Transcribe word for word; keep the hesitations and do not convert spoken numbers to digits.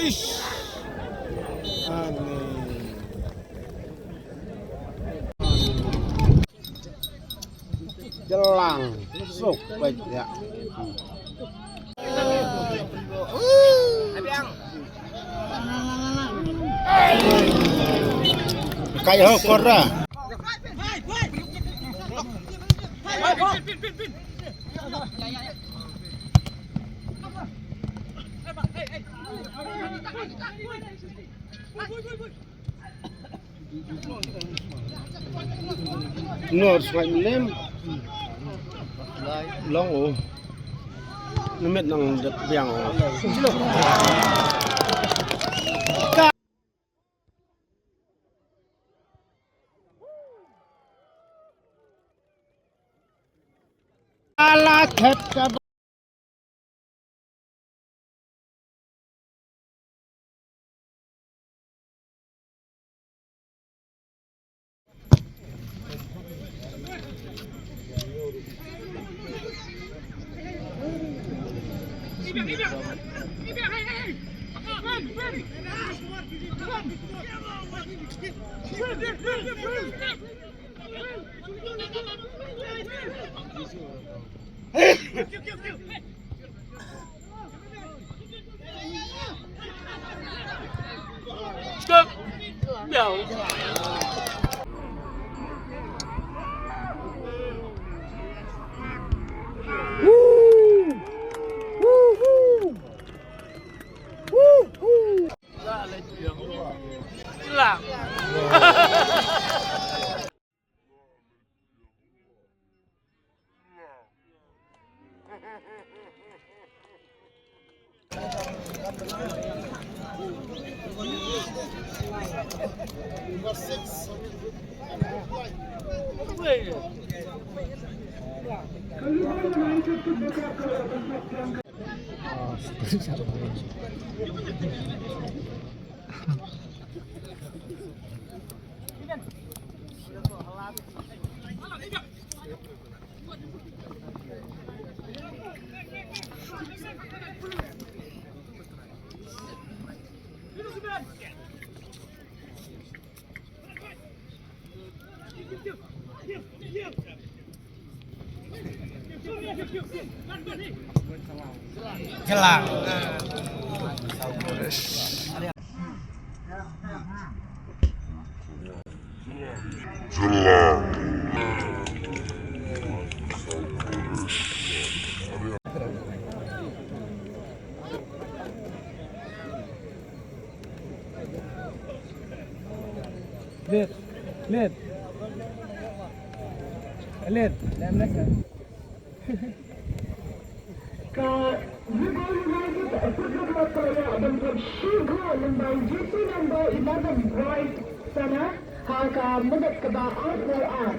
Ish. Ani. Jalang. Sok peit ïa. Kai ho kora. Nor swai nem. Long o. Nimet nang dep biang o. Ala thep ka. Jalang. Lid, lid. Lid, lem lek. Ka Ribon United Football Club ka la ïoh ban poi shuh lyngba jersey number eleven, Bright Sana, ha ka minit kaba arphew ar.